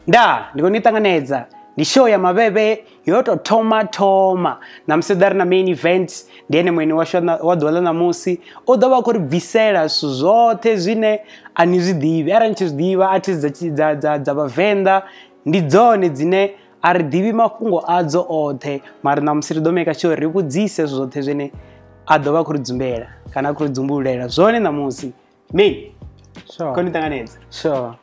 Nda ndi khou ni ṱanganedza ndi show ya Mavhevhe yo to thoma thoma ṋamusi ḓa ri na main event ndi ene mueni washu wa ḓuvha ḽa ṋamusi u ḓo vha khou ri bvisela zwithu zwoṱhe zwine a ni zwi ḓivhi arali ni tshi zwi ḓivha artist dza vhavenḓa ndi dzone dzine a ri ḓivhi mafhungo adzo oṱhe mara ṋamusi ri ḓo maker sure ri vhudzise zwithu zwoṱhe zwine a ḓo vha khou ri dzumbela kana a khou ri dzumbululela zwone ṋamusi. Main, Sure. khou ni ṱanganedza. Sure.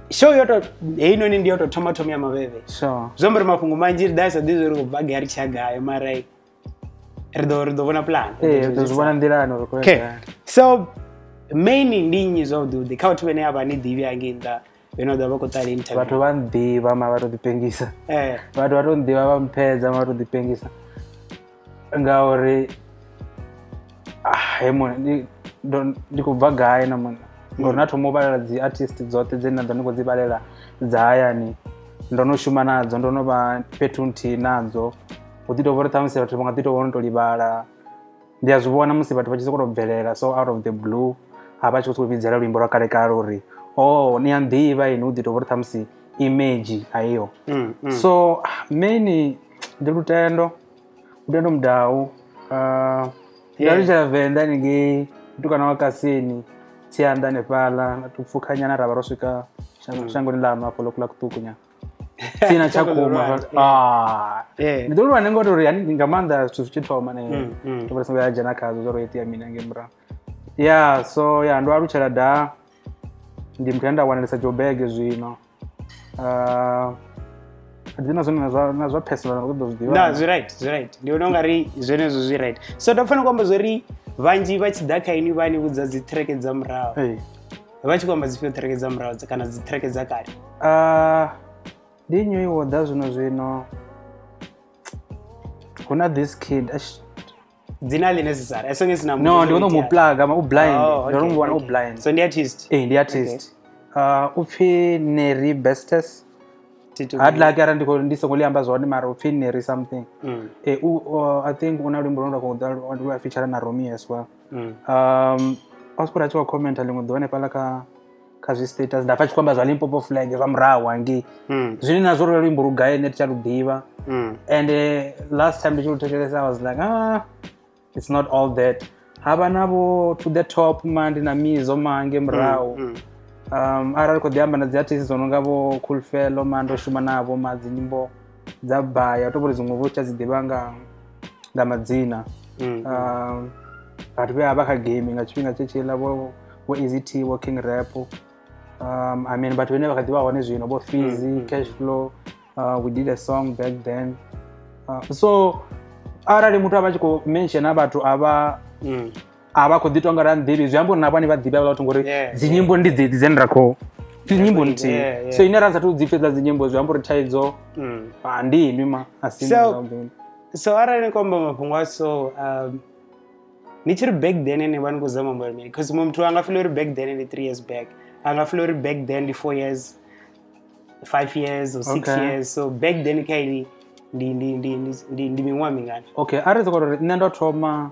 Show yo to heinoni ndi yo to thoma thoma ya Mavhevhe. Sure. Zwi amba uri mafhungo manzhi ri ḓa sa ḓivhi uri khou bva gai ri tshi ya gai mara ri ḓo vhona plan. Ee, ri ḓo zwi vhona nḓilani uri khou ya Okay. gai. So main ndi nnyi zwavhuḓi vhuḓi kha vhathu vhane a vha ni ḓivhi hangei nnḓa vhane vha ḓo vha vha khou ṱalela interview. Vhathu vha nḓivha ma vha to ḓipengisa. Vhathu vha to nḓivha vha mphedza ma vha to ḓipengisa. Ngauri ah he mona ndi khou bva gai na mona. Ngori na thoma u vhalela dzi artist dzoṱhe dzine nda ḓo ndi khou dzi vhalela dza hayani ndo no shuma nadzo, ndo no vha fhethu nthihi nadzo. Hu ḓi tovha uri ṱhamusi vhathu vha nga ḓi tovha no to livhala. Ndi a zwi vhona musi vhathu vha tshi sokou tou bvelela so out of the blue a vha tshi khou sokou vhidzela luimbo lwa kale kale uri oh ni a nḓivha ini, hu ḓi tovha uri ṱhamusi image a iho. So main ndi Lutendo, Lutendo Mudau. Ndi alutshela Venḓa haningei, mutukana wa Kasini, Tsianda hanefhaḽa, nda tou pfukha nyana ra vha ro swika shangoni ḽa hafho ḽo kuḽa kuṱuku nyana. Tsini Tshakhuma. Ah. Ndi ḓo lwa ngo tori hani nga maanḓa zwithu zwi tshi thoma ne. Ndo vha songo ya dzhena khazwo zwo ro itea mini ngei murahu. Yeah, so yeah, ndo alutshela da. Ndi muthu ane nda wanalesa Joburg zwino. A thi na zwone na zwa personal na ṱoḓa zwi ḓivha. No, zwi right, zwi right. Ndi vhona ungari zwenezwo zwi right. So ndo fanela u amba zwori vhanzhi vha tshi ḓa kha inwi vha ni vhudza dzi track dza murahu. Hey. Vha tshi khou amba dzifhio track dza murahu kana dzi track dza kale? Ndi nnyi wo ḓa zwino zwino? Hu na this kid. Dzina ḽi necessary as long as na No, ndi khou mu plug, u blind. Oh, Ndi khou mu vhona u blind. So ndi artist. Eh, ndi artist. U pfi Neri Bestes. Tito. Hard luck arali ndi khou ndi songo ḽi amba zwone mara u pfi Neri something. Eh, I think una luimbo lune lwa khou ḓa lwa feature na Romeo as well. O sokou ri a tshi khou commenta ḽiṅwe ḓuvha hanefhaḽa kha zwi status nda pfa tshi khou amba zwa Limpopo flag zwa murahu hangei. Zwine na zwo uri luimbo lu gai nṋe thi tsha lu ḓivha. And last time ndi tshi lu thetshelesa I was like, ah, it's not all that. Havha na vho to the top ma ndi na Mizo ma hangei murahu. Arali khou ḓi amba na dzi artist dzo no nga vho Cool Fellow ma ndo shuma navho ma dzi nyimbo dza baya to vhori dziṅwe vho tsha dzi ḓivha nga madzina. Vhathu vhe vha kha game nga tshifhinga tshetshiḽa vho Easy T, vho King Rap. I mean vhathu vhane vha kha ḓi vha hone zwino vho Fizzy, Cash Flow, we did a song back then. So arali muthu a vha tshi khou mentiona vhathu a vha a vha khou ḓi tonga ra nḓivhi zwi amba uri na vhone vha ḓivha vhathu ngori dzi nyimbo ndi dzedzi dzine ra khou dzi nyimbo nthihi. So ine ra sathu dzi pfhe dzi nyimbo zwi amba uri thaidzo ndi inwi ma a si nṋe. So arali ni khou amba mafhungo a so ni tshi ri back then ni vha ni khou zama amba mini? Because muṅwe muthu a nga feel uri back then ndi 3 years back, a nga feel uri back then ndi 4 years, 5 years or 6 years. So back then kha ini ndi miṅwaha mingana? Okay, arali soko uri nṋe ndo thoma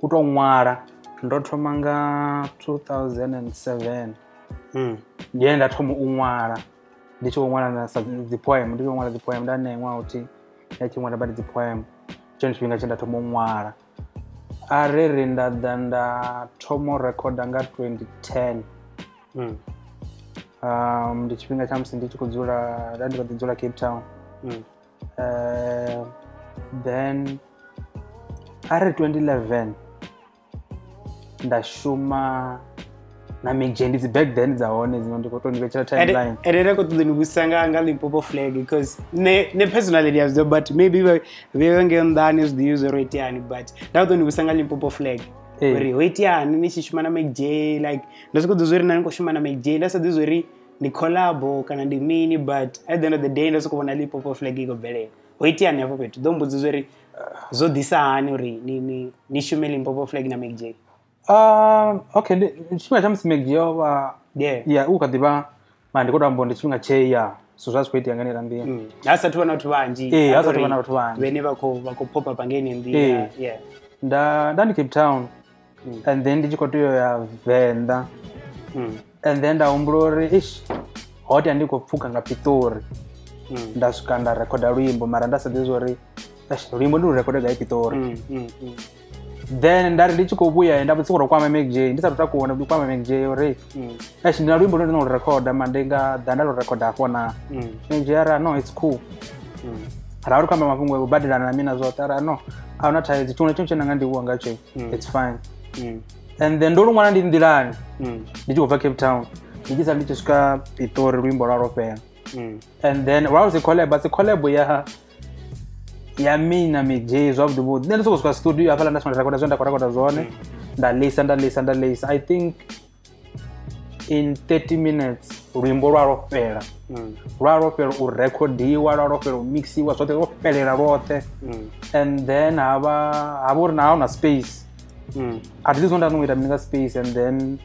u tou ṅwala ndo thoma nga 2007. Ndi he nda thoma u ṅwala ndi tshi khou ṅwala na sa dzi poem, ndi tshi khou ṅwala dzi poem nda nea ṅwaha uthi nda tshi ṅwala badi dzi poem tshone tshifhinga tshe nda thoma u ṅwala. Ariri nda ḓa nda thoma u rekhoda nga 2010. Ndi tshifhinga tsha musi ndi tshi khou dzula nda ndi kha ḓi dzula Cape Town. Then arali 2011 nda shuma na Mejeni dzi back then dza hone zwino ndi khou tou ni vhetshela timeline. Ende nda khou ṱoḓa ni vhudzisa nga Limpopo flag because ne personally ndi a zwi ḓivha but maybe vhe ngeo nnḓa ni zwi ḓivhi zwo ro iteani but nda khou ṱoḓa ni vhudzisa nga Limpopo flag uri ho iteani ni tshi shuma na Mac J. Like ndo sokou ḓi zwa uri nda ni khou shuma na Mac J, nda sa ḓi zwa uri ndi collabo kana ndi mini, but at the end of the day ndo sokou vhona Limpopo flag i khou bvelela. Ho iteani hafho fhethu? Ḓo mbudza zwa uri zwo ḓisa hani uri ni shume Limpopo flag na Mac J. Okay, ndi tshifhinga tsha musi Mac J o vha yeah, u kha ḓi vha ma ndi khou tou amba uri ndi tshifhinga tshe ya so zwa zwi khou itea nga heneiḽa nḓila. Ha sathu vha na vhathu vhanzhi. Ee, ha sathu vha na vhathu vhanzhi. Vhene vha khou pop up ngei nḓila. Yeah. Nda ndi Cape Town and then ndi tshi khou tea u ya Venḓa and then nda humbula uri ish Hote ndi khou pfuka nga Pitori. Nda swika nda rekhoda luimbo mara nda sa ḓivhi uri luimbo ndi lu rekhoda gai Pitori. Then nda ri ndi tshi khou vhuya nda vha tshi khou kwama McJ, ndi sa tou takuwa nda kwama McJ uri ndi na luimbo lune ndi lu rekhoda ma ndi nga ḓa nda lu rekhoda hafho na. McJ ara no, it's cool. Ra uri kwamba mafhungo u badelana na mina zwoṱhe ara no, a huna thaidzo, tshiṅwe na tshiṅwe tshine nda nga ndi vhuwa ngatsho, it's fine. And then ndo lu ṅwala ndi nḓilani ndi tshi khou bva Cape Town, ndi tshi sala ndi tshi swika Pitori luimbo lwa lwo fhela. And then lwa lu si collab, si collab ya mina McJ zwavhuḓi vhuḓi. Nṋe ndi sokou swika studio hafhaḽa nda swika nda rekhoda zwine nda khou rekhoda zwone, nda lisa. I think in 30 minutes luimbo lwa lwo fhela. Lwa lwo fhela u rekhodiwa, lwa lwo fhela u mixiwa, zwoṱhe lwo fhelela lwoṱhe. And then ha vha uri na huna space. A thi ḓivhi nda ita mini nga space. And then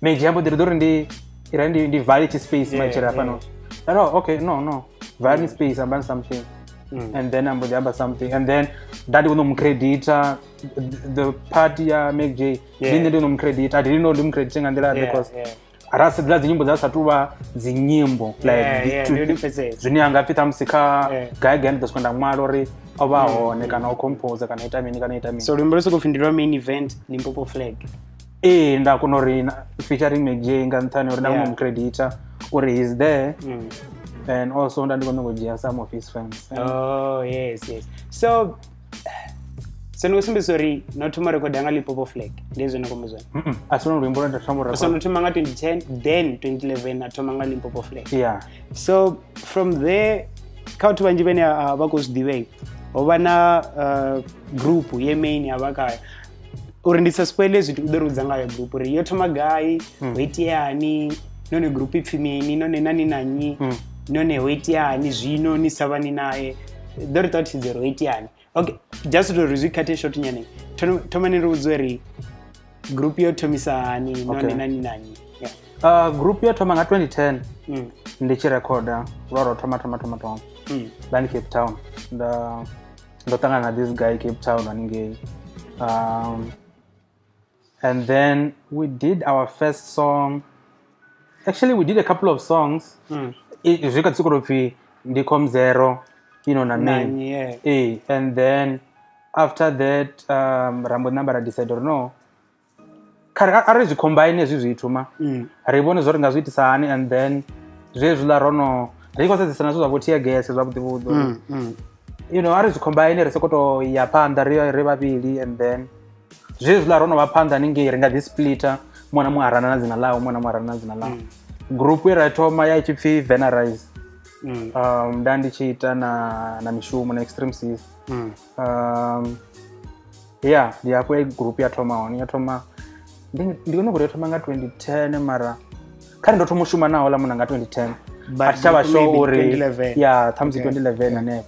McJ ambo ḓi ri uri ndi vale tshi space matshela hafhano. No, okay, no. Vale space, ambani something. And then ambo ḓi amba something. And then nda ndi khou mu credita the party ya McJ. Ndi ndi mu credita. I didn't know ndi mu credita nga nḓila because ara sedza dzi nyimbo dza sa tuvha dzi nyimbo like zwine anga pfi ṱhamusi kha gai gai ndi ḓo swika nda ṅwala uri o vha hone kana o compose kana ita mini kana ita mini. So luimbo lu sokou pfi ndi lwa main event Limpopo Flag. Ee, nda kona uri featuring McJ nga nṱhani uri nda kona u mu credita uri he's there. And also nda ndi kona u dzhia some of his fans. Oh yes. So ndi sumbedzisa uri no thoma rekhoda nga Limpopo Flag, ndi zwone kombo zwone. A si luimbo lwe nda thoma u rekhoda. So no thoma nga 2010, then 2011 na thoma nga Limpopo Flag. Yeah. So from there kha vhathu vhanzhi vhane vha khou zwi ḓivhei, ho vha na group ye main ya vha khayo. Uri ndi sa spoile zwithu u ḓo ri vhudza ngayo group uri yo thoma gai, ho iteani, none group ipfi mini, none nani na nnyi, none ho iteani zwino ni sa vhani naye. Ḓo ri ṱalutshedza uri ho iteani. Okay, just to ri zwi cut short nyana. Thoma ni ri vhudze uri group yo thomisa hani, none nani na nnyi. Yeah. Group yo thoma nga 2010. Ndi tshi rekhoda lwa ro thoma. Nda ndi Cape Town. Ndo ṱangana na this guy Cape Town haningei. And then we did our first song. Actually, we did a couple of songs. Zwi kha ḓi pfi ndi Com Zero, you know, na main. Yeah. And then after that, rambo namba ra decide or no. Kha ri zwi combine hezwi zwithu ma. Ri vhone zwo ri nga zwi itisa hani, and then zwezwiḽa ro no ri khou sedzesa na zwithu zwa vho tear gas zwavhuḓi vhuḓi. You know, a ri zwi combine ri sokou tou ya phanḓa ri vhavhili, and then zwezwiḽa ro no vha phanḓa haningei ri nga ḓi splitter, muṅwe na muṅwe a rana na dzina ḽawe, muṅwe na muṅwe a rana na dzina ḽawe. Group ye ra thoma ya tshi pfi Venarize. Nda ndi tshi ita na mishumo na Extreme Cs. Yeah, ndi hafho ye group ya thoma hone. Ya thoma ndi kona uri yo thoma nga 2010, mara kha ri ndo thoma u shuma naho ḽa muna nga 2010. But tsha vha sure uri 2011. Yeah, ṱhamusi 2011 hanefho.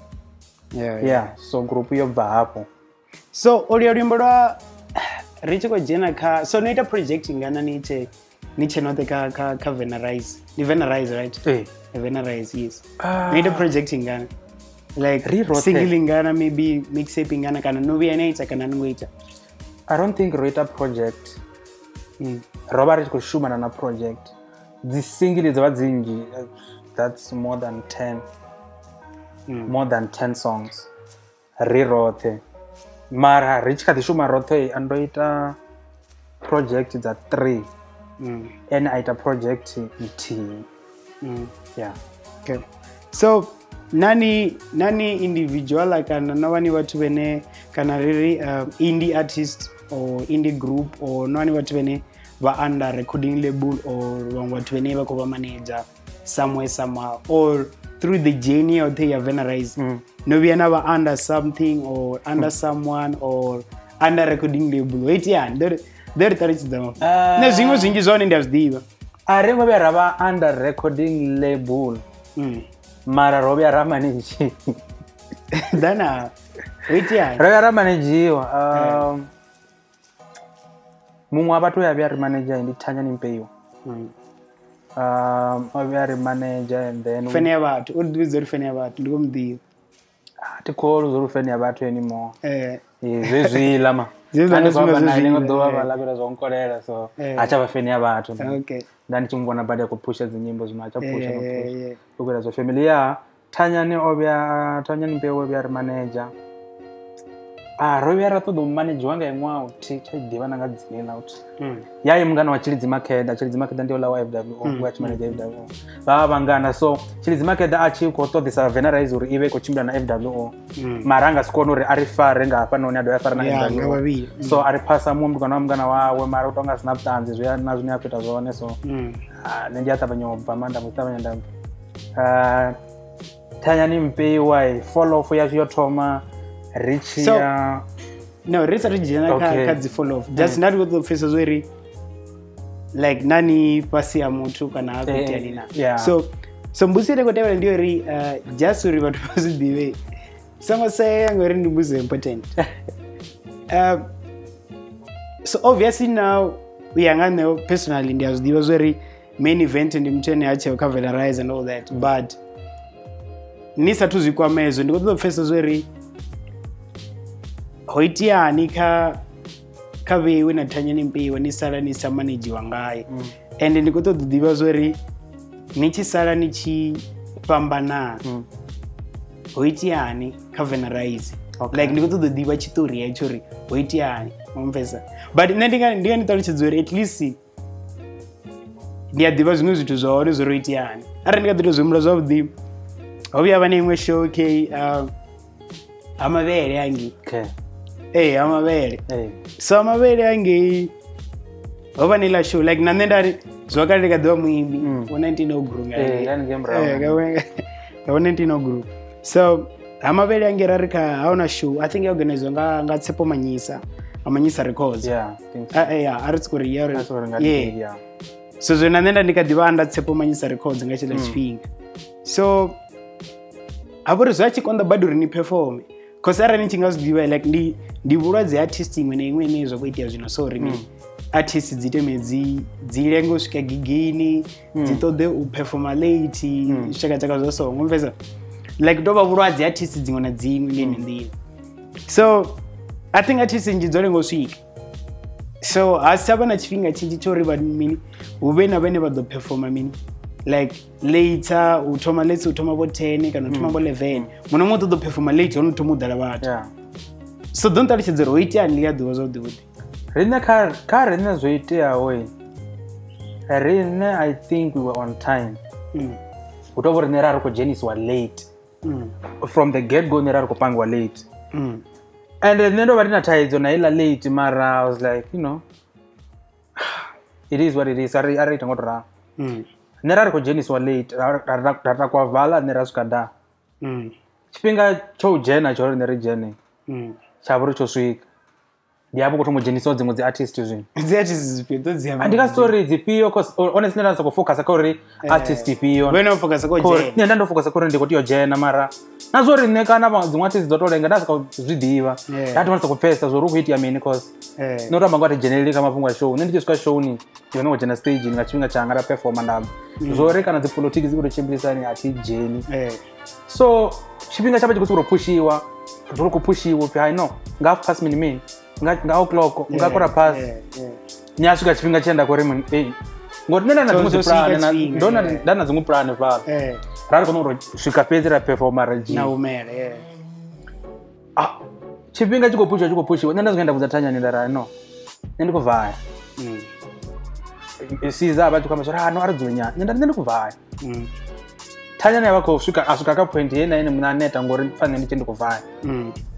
Yeah, so group yo bva hafho. So olio luimbo lwa ri tshi khou dzhena kha, so no ita project ngana ni tshe noṱhe kha Venarize. Ndi Venarize, right? Eh. Venarize, yes. No ita project ngana. Like single ngana, maybe mixtape ngana, kana no vhuya na ita kana ni ngo ita. I don't think ro ita project. Ro vha ri tshi khou shumana na project. Dzi single dzo vha dzinzhi, that's more than 10. More than 10 songs. Ri roṱhe. Mara ri tshi kha ḓi shuma roṱhe, ndo ita project dza 3. And I ita project nthihi. Yeah. Okay. So nani individual kana no vhani vhathu vhene kana ri indie artist or indie group or no vhani vhathu vhene vha under recording label or vhaṅwe vhathu vhene vha khou vha manager somewhere somehow or through the journey yoṱhe ya Venarize, no vhuya na vha under something or under someone or under recording label. Ho iteani? Ḓo ri ṱalutshedza mafhungo. Nṋe zwiṅwe zwinzhi zwone ndi a zwi ḓivha. A ri ngo vhuya ra vha under recording label. Mara ro vhuya ra manage. Dana, ho iteani? Ro vhuya ra managewa. Muṅwe wa vhathu ya vhuya ri manager ndi Thanya Nimpeiwa. O vhuya ri manager, and then fene ya vhathu, uri ḓivhidza uri fene ya vhathu, ndi khou mu ḓivha. Thi kholu zwo ri fene ya vhathu anymore. Zwezwiḽa ma. Ndi ḓuvha vha lavhela zwa nkolela so a tsha vha feni ya vhathu. Okay. Nda ndi tshi muvhona badi a khou phusha dzi nyimbo zwino a tsha phusha no phusha. U khou ita zwa family ya Thanyani o vhuya Thanyani Mbeu o vhuya ri manager. Ro vhuya ra ṱoḓa u manager nga iṅwe uthi tsha ḓivha na nga dzina ḽa uthi. Ya ye mungana wa Tshilidzi Makheda, Tshilidzi Makheda ndi ola wa FWO, wa tshi manager FWO. Vha vhangana so Tshilidzi Makheda a tshi khou ṱoḓisa Venarise uri ive khou tshimbila na FWO. Mara anga si kone uri a ri fare nga hafha noni a dovha a fara na FWO. So a ri phasa muṅwe mungana wawe mara u tonga sina vhuṱanzi zwi na zwine a khou ita zwone so nṋe ndi a ṱavhanya u bva maanḓa mu ṱavhanya nda bva. Thanyani Mpewa follow off yashu yo thoma ri tshi ya no ri sa ri dzhena kha dzi follow off just not with the faces where like nani fhasi ya muthu kana ha kuitea nina. So mbusi ri khou tevhela ndi uri just uri vhathu vha zwi ḓivhe songo sea ngori ndi mbuzi important. So obviously now we are nga personally ndi a zwi ḓivha zwori main event ndi muthu ane a tsheo kha Venarise and all that, but ni sathu zwi kwama hezwo ndi khou ṱoḓa u pfesesa zwori ho iteani kha vheiwe na Thanyani Mpewa ni sala ni sa managiwa ngaye. And ndi khou ṱoḓa u ḓivha zwori ni tshi sala ni tshi fhambana ho iteani kha Venarise. Like ndi khou ṱoḓa u ḓivha tshiṱori hetsho uri ho iteani, mpfesa. But nṋe ndi nga ni ṱalutshedza uri at least ndi a ḓivha zwiṅwe zwithu zwa hone zwo iteani. Arali ndi nga ḓi tou zwi humbula zwavhuḓi, ho vhuya vha na iṅwe show ha mavhele angei. Ha mavhele. So ha mavhele angei ho vha na iḽa show like na nṋe nda ri zwa kale ndi kha ḓivha muimbi wa 19 Ogru nga nga 19 Ogru. So ha mavhele angei ra ri kha ha huna show I think ya organizwa nga Tshepo Manyisa, ha Manyisa Records. Yeah. A ri tsiko ri ya. So zwino na nṋe nda ndi kha ḓivha nda Tshepo Manyisa Records nga tshiḽa tshifhinga. So hafho ri zwa tshi konḓa badi uri ni performe cause arali ni tshi nga zwi ḓivha like ndi vhulwadze artist iṅwe na iṅwe ine zwa khou itea zwino so uri artist dzi ite dzi lenge u swika gigini dzi ṱoḓe u performa late tshakatshaka zwa so ngomfesa like tovha vhulwadze artist dziṅwe na dziṅwe nga ine nḓila. So I think artist nnzhi dzo lenga u swika so ha si tsha vha na tshifhinga tshinzhi tsho uri vha mini hu vhe na vhane vha ḓo performa mini like later u thoma let's u thoma vho 10 kana u thoma vho 11 muno mu ḓo performa late ho no thoma u ḓala vhathu. So don't ṱalutshedza uri ho iteani ḽia ḓuvha zwavhuḓi vhuḓi. Riṋe kha riṋe zwo iteaho riṋe I think we were on time. Hu tou vha riṋe ra ri khou dzhenisiwa late from the get go, nṋe ra ri khou pangiwa late. And nṋe ndo vha ndi na thaidzo na iḽa late mara I was like, you know, it is what it is. A ri ita ngo to ralo. Nṋe ra ri khou dzhenisiwa late ra takuwa vala nṋe ra swika da. Tshifhinga tsho u dzhena tsho ri nṋe ri dzhene tsha vha uri tsho swika. Ndi hafho khou thoma u dzhenisiwa dziṅwe dzi artist zwino. Dzi artist dzifhio ḓo dzi amba? Ndi nga si uri dzifhio cause honestly nda sokou focus kha uri artist ifhio. Wena u focus kha u dzhena. Nṋe nda ndo focus kha uri ndi khou tea u dzhena mara na zwo ri nṋe kana dziṅwe artist dzo to lenga nda sokou zwi ḓivha. Nda thoma sokou pfesesa zwo uri hu khou itea mini cause nṋe u to amba ngoho a thi dzheneleli kha mafhungo a show. Nṋe ndi tshi swika showni ndi hone ngo dzhena stage nga tshifhinga tshanga nda performa nda bva. Zwo uri kana dzi politiki dzi khou tou tshimbilisani a thi dzheni. So tshifhinga tsha vha tshi khou sokou phushiwa, zwo khou phushiwa upfi hai no nga half past mini mini nga o'clock nga quarter past. Ni a swika tshifhinga tshe nda khou ri mini ngori nṋe nda na dziṅwe dzi plan ndo nda na dziṅwe plan fhaḽa. Ra ri kone uri swika fhedzi ra performa ra dzhia. Na humela. Tshifhinga tshi khou phushiwa tshi khou phushiwa nṋe nda swika nda vhudza Thanyani nda ri no nṋe ndi khou vaya. Siza vha tshi khou amba zwa ri no a ri dzule nyana nṋe nda ri nṋe ndi khou vaya. Thanyani a vha khou swika a swika kha point ye na ene muṋe a neta ngori pfa nṋe ndi tshi ndi khou vaya.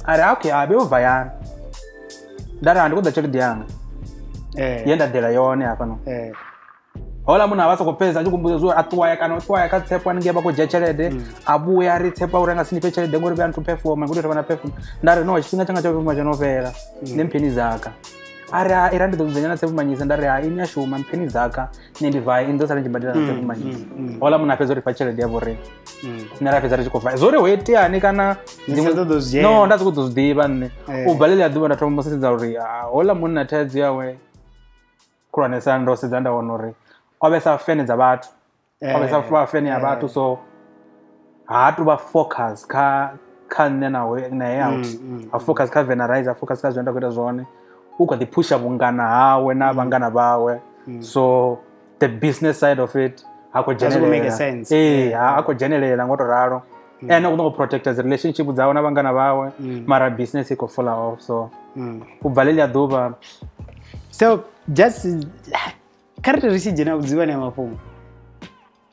A ri okay a vhe u vayani. Nda ri ndi khou ḓa tshelede yanga ye nda ḓela yone hafhano. Hola munhu a vha sokou pfesesa a tshi kumbudza zwo a ṱuwa ya kana o ṱuwa ya kha Tshepo haningei vha khou dzhia tshelede a vhuya ri Tshepo uri a nga si nifhe tshelede ngori vhuya nthu performa ngori tovha na performa. Nda ri no tshifhinga tshanga tsha performa tsho no fhela nṋe mpheni dzaka. A ri ira ndi ḓo dzudzanya na Tshepo Manyisa. Nda ri ha ini a shuma mpheni dzaka nṋe ndi vaye ini ḓo sala ndi tshi badela na Tshepo Manyisa. Hola munhu a fhedza uri fha tshelede ya vho riṋe nṋe ra fhedza ri tshi khou vaya. Zwo uri ho iteani kana no nda sokou ḓo zwi ḓivha nṋe. U bva ḽeḽia ḓuvha nda thoma u sedza uri hola munna thaidzo yawe khulwanesa ndo sedza nda wana uri o vhesa fene dza vhathu, o vhesa fene ya vhathu so ha tu vha focus kha nṋe na naye out. A focus kha Venarise, a focus kha zwine nda khou ita zwone. u kha ḓi phusha vhungana hawe na vhangana vhawe. So the business side of it ha khou dzhenelela. Ha khou dzhenelela ngo to ralo. Ene u khou protecta dzi relationship dzawe na vhangana vhawe, mara business i khou fall off. So u bva ḽeḽia ḓuvha. So just kha ri tshi dzhena vhudzivhani ha mafhungo,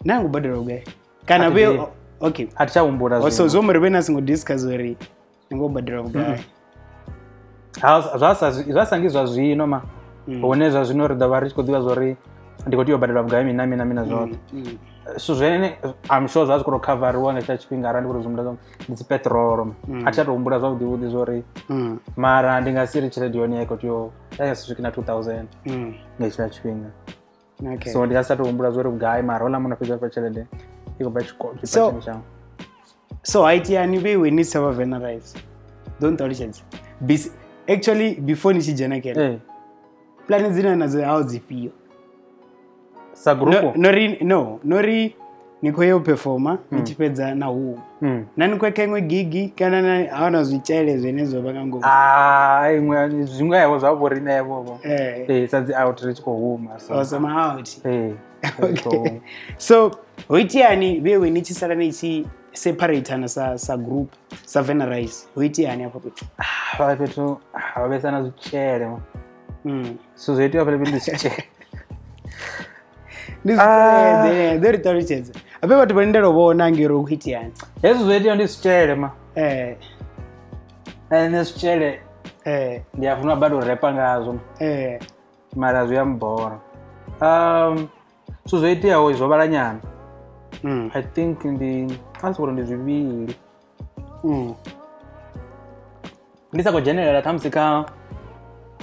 na ngo badela vhugai kana vhe okay a thi tsha humbula zwino. So zwo muri vhe na singo discuss uri ni ngo badela vhugai. Zwa sangi zwa zwino ma hune zwa zwino ri ḓo vha ri tshi khou ḓivha zwori ndi khou tea u badela vhugai mina mina mina zwoṱhe. So zwene I'm sure zwa zwi khou coveriwa nga tsha tshifhinga arali ndi khou zwi humbula ndi dzi petrol. A thi tsha tou humbula zwavhuḓi vhuḓi zwori mara ndi nga si ri tshelede yone ya khou tea ya si swike na 2000 nga tsha tshifhinga. Okay. So ndi nga sa tou humbula zwori vhugai mara hola muna fhedza fha tshelede i khou bva tshikolo tshangu. So haitiani vhe ni sa vha Venarize. Don't ṱalutshedza. Actually before ni tshi dzhena kene. Plan dzine nadzo hao dzifhio? Sa group? No ri ni khou yo performa ni tshi fhedza na huma. Na ni khou kha iṅwe gigi kana na ha na zwitshele zwene zwo vha nga ngomu. Iṅwe zwiṅwe zwa vho riṋe vho. Sa dzi out ri tshi khou huma so. So ma out. Okay. So ho itiani vhe ni tshi sala ni tshi separate na sa group sa Venarize. Ho itiani afho fhethu? Vha fhethu ha vhesa na zwitshele. So zwo itiwa fhela ndi zwitshele. Ndi zwitshele, ḓo ri ṱalutshedza. Ape vhathu vha lindela u vhona ngei uri hu itiani. Hezwi zwo itiwa ndi zwitshele ma. Nṋe zwitshele ndi a funa badi u repa ngazwo. Mara zwi a mbora. So zwo itiwaho zwo vhala nyana. I think ndi a ndi zwivhili. Ndi sa khou dzhenelela khamusi kha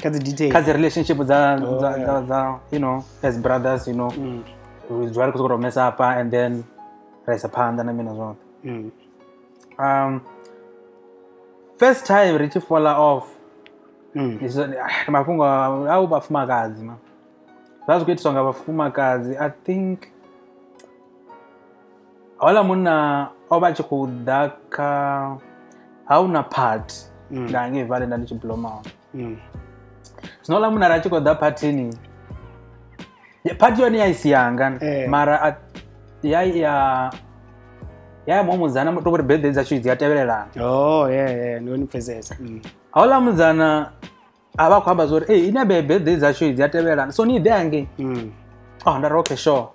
dzi details, kha dzi relationship dza you know, as brothers, you know. Ri dzula ri khou sokou mess up and then ra isa phanḓa na mina zwoṱhe. First time ri tshi fall off mafhungo a u vhafumakadzi ma. Zwa zwi khou itiswa nga vhafumakadzi. I think hola munna o vha tshi khou ḓa kha ha una party nga ngei vale nda ndi tshi bloma hone. Zwino hola munna ra tshi khou ḓa partyni, party yone ya isi yanga mara ya ya mudzana to uri birthday dzashu dzi a tevhelelana. Oh yeah ndo ni pfesesa. Hola mudzana a vha khou amba zwori eh ina birthday dzashu dzi a tevhelelana, so ni ḓe hangei. Oh nda ri okay sure.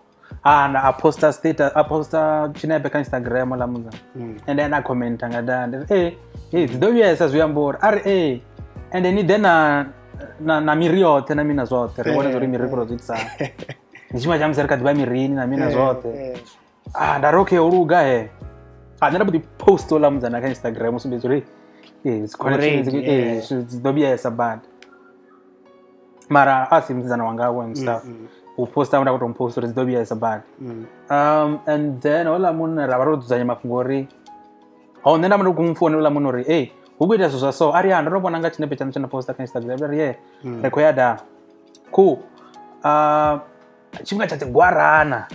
And I posta status, I posta tshinepe kha Instagram la mudzana. And then I commenta nga da ndi eh dzi ḓo vhuyesa zwi amba uri a ri eh and then ni ḓe na miri yoṱhe na mina zwoṱhe ri vhone zwa uri miri khou zwi itisa. Ndi tshifhinga tsha musi ri kha ḓi vha mirini na mina zwoṱhe. Nda ri okay o luga he. Nṋe nda mbo ḓi post ola mudzana kha Instagram u sumbedza uri dzi connection dzi ḓo vhuyesa badi. Mara a si musidzana wanga and stuff. U posta nda khou tou post uri dzi ḓo vhuyesa badi. And then hola munna ra vha ro dzudzanya mafhungo uri ho nṋe nda mbo ḓi founela hola munna uri eh hu khou ita zwithu zwa so a ri ndo no vhona nga tshinepe tshaṋu tshe nda posta kha Instagram ri ye ri khou ya da. Cool. Tshifhinga tsha dzi gwarana.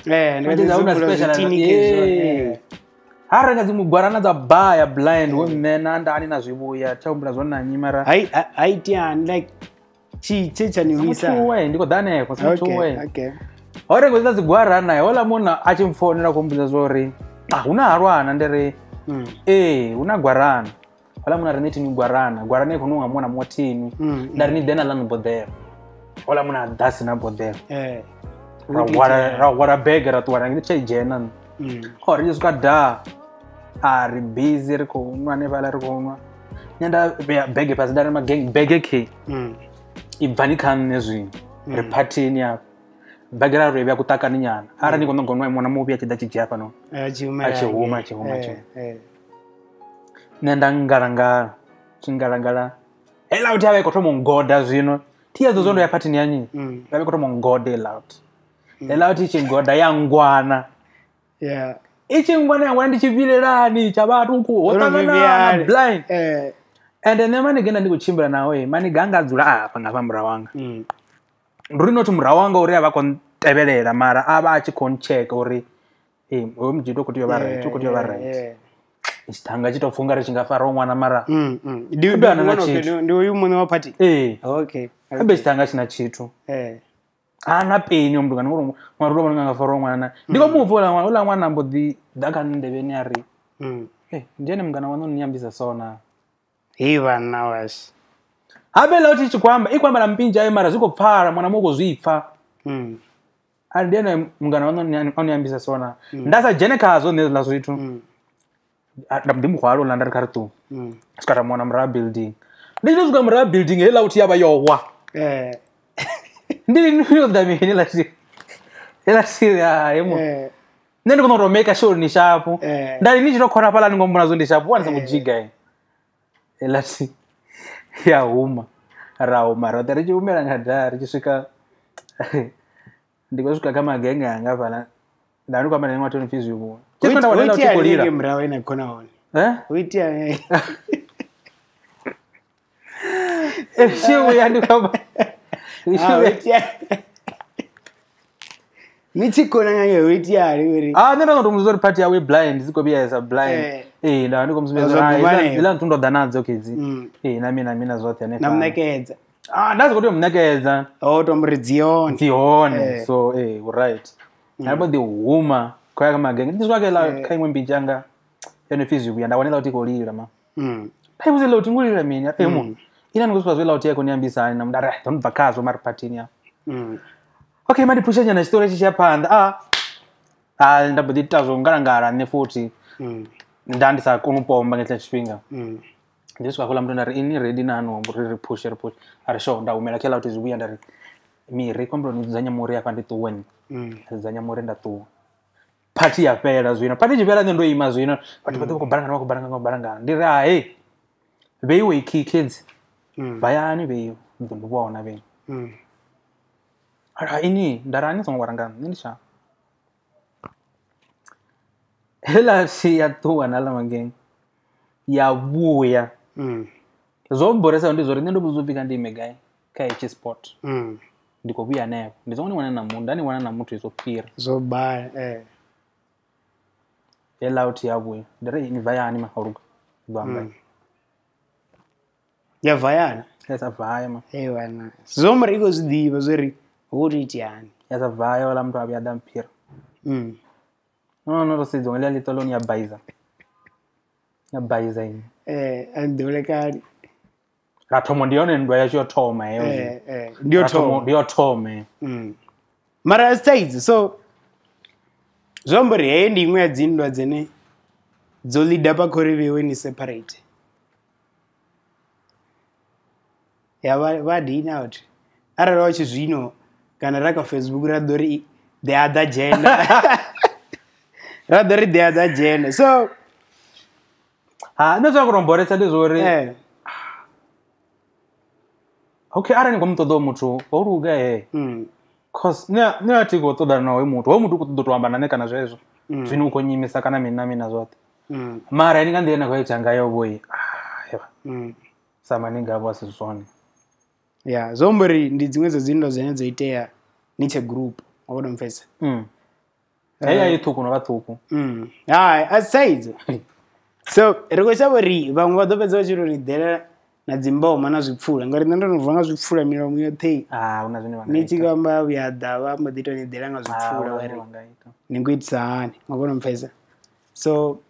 Ha renga dzi mugwarana dza baya blind wo nṋe na ndani na zwivhuya tsha humbula zwone na nnyi mara ha itiani like tshi tsha ni wisa. Ndi khou ḓa hanefho okay. Okay. Ho renga dzi dzigwarana hola munna a tshi mpfonela khou mmbudza zwa uri hu na halwana ndi ri ee hu na gwarana. Hola munna ri ni thini gwarana, gwarana i khou nunga muṅwe na muṅwe thini. Nda ri ni ḓe na ḽanu boḓelo. Hola munna a ḓa sina boḓelo. Ra hwala bege ra ṱuwa ra tsha i dzhena nṋe. Ri tshi swika da a ri busy ri khou nwa hanefhaḽa ri khou nwa. Nṋe nda vhea bege fhasi nda ri magenge bege key i bvani kha nṋe zwino ri phathini afha. Bege ra ri vhea kuṱakani nyana arali ni khou nyaga u nwa muṅwe na muṅwe vhuya a tshi ḓa tshi dzhia hafhanoni a tshi huma a tshi huma. Nṋe nda ngalangala tshi ngalangala heiḽa uthi avha i khou thoma u ngoda zwino thi ya ḓo ndo ya phathini ya nnyi ya vha i khou thoma u ngoda heiḽa uthi heiḽa uthi i tshi ngoda ya ngwana. I tshi ngwana ya ngwana ndi tshi vhilelani tsha vhathu ho ṱanganana blind. And nṋe maniga nda ndi khou tshimbila naho maniga anga dzula afha nga hafha murahu wanga. Ndi uri not murahu wanga uri a vha khou tevhelela mara a vha a tshi khou ntsheka uri hoyu mujito u khou tea u vha right, u khou tea u vha right. Tshiṱhanga tshi tou pfha ungari tshi nga fara ṅwana mara ndi uyu muṋe wa party. Ee. Okay. Habe tshitanga tshina tshithu. Ana peni mndu kana ngoro mara ro nga faro ngwana. Ndiko mupfu la ngwana ula ngwana mbo ḓi ḓa kha nḓevheni a ri. Ndi ene mungana waṋu ni ambisa sona. He vhana washu. Habe la uthi chikwamba ikwamba la mpinja ayo mara ziko pfala mwana moko zwipfa. Ali ndi ene mungana waṋu ni ambisa sona. Ndasa dzhene khazwo nṋe la zwithu. Nda ndi muhwalo la nda ri kha ri ṱuwe. Swika ra muwana murahu building. Ndi tshi swika murahu building heiḽa uthi ya vha yo wa. Ndi yo ḓa mini la tshi. Ela tshi ya hemo. Nṋe ndi kona u make sure ni shapo. Nda ni tshi to khona fhala ni ngombona zwo ndi shapo wa ndi songo jiga. Ela tshi ya huma. Ra huma roṱhe ri tshi humela nga ḓa ri tshi swika ndi khou swika kha magenge anga fhala. Nda ndi khou amba na ṅwana wa pfi zwivhuya. Tshi swika nda wana ḽa uthi khou lila. Murahu ine khona hone. U itea Shiwe ndi khou amba. Ni tshi kona nga yo itea uri. Nṋe ndo to muzwa uri party yawe blind ziko vhuya sa blind. Nda ndi khou musumbedza ila nthu ndo ḓa nadzo kedzi. Na mina zwoṱhe hanefha. Na munekedza. Nda zwi khou tea u munekedza. O to mburi dzi hone. So right. Nda mbo ḓi huma khoya kha magenge. Ndi swika kha kha iṅwe mbinzhi yanga yo no pfi zwivhuya nda wanela uthi khou lila ma. Nda vhudza ḽa uthi ngo lila mini? Emo. Ina ndi khou zwi ḽa uthi ya khou ni ambisa hani na nda ri ndo bva khazwo mara partyni ya. Okay, mandi pusha nyana tshitori tshi tsha phanḓa. Nda mbo ḓi ita zwo ngalangala nṋe futhi. Nda ndi sa koni u pomba nga tshifhinga. Ndi swika khouḽa muthu nda ri ini ready na no ri ri push ri push. A ri sure nda humela kha ḽa uthi zwivhuya nda ri miri khombelo ni dzudzanya muri afha ndi ṱuwe ni. Dzudzanya muri nda ṱuwa. Party ya fhela zwino. Party tshi fhela nṋe ndo ima zwino. Vhathu vha ḓo khou balangana vha khou balangana vha khou balangana. Ndi ri hey vheiwe kids. Vhayani vheiwe ndi ḓo vhona vheiwe. Ara ini nda ri ani songo waranga nṋe ndi sha. Hela si ya ṱuwa na ḽa magenge. Ya vhuya. Zwo mboresa ndi zwo ri nṋe ndo vhudzwa upfi kha ndi ime gai kha hetshi spot. Ndi khou vhuya hanefho. Ndi songo ni wana na muthu, nda ni wana na muthu zwo fhira. Zwo bala Hela uthi ya vhuya. Ndi ri ni vayani ma haluga. Ndo amba. Ya vayana. Ya sa vaya ma. Wana. Zwo mri iko zwi ḓivha zwo ri ho ri itiani. Ya sa vaya wala muthu a vhuya ḓa mphira. No ro sedza ngale ḽi ṱoloni ya baiza. Ya baiza ini. Andolekani. Ra thoma ndi yone nndwa yashu yo thoma heyo. Ndi yo thoma. Ndi yo thoma. Mara sides so zwo amba uri heyi ndi iṅwe ya dzinndwa dzine dzo lead up khori vhewe ni separate. Ya vha dina out. Arali wa tshi zwino kana ra kha Facebook ra ḓo ri the other gender. Ra ḓo ri the other gender. So nṋe zwa khou mboresa ndi zwo uri okay arali ni khou mu ṱoḓa muthu ho luga he. Cause nṋe a thi khou ṱoḓana na hoyo muthu. Hoyo muthu u khou ṱoḓa u to amba na nṋe kana zwezwo. Zwino u khou nyimisa kana mini na mini na zwoṱhe. Mara ini nga nḓila ine na khou ita ngayo vhoi. Sa maninga avho a si zwone. Ya, zwo amba uri ndi dziṅwe dza dzinndwa dzine dzo itea ni tshe group. Wa vhona mpfesa. Heyi ayi ṱhukhu no vha ṱhukhu. Hai, a sides. So ri khou shavha uri vhaṅwe vha ḓo fhedza vha tshi tou ni ḓela na dzimboma na zwipfula ngauri nṋe ndo no bva nga zwipfula milomo yoṱhe. Huna zwine vha nga Ni tshi ita. amba vhuya ḓa vha mbo ḓi tou ni ḓela nga zwipfula Huna vha zwine ri vha nga ita. ni khou itisa hani, wa vhona mpfesa. So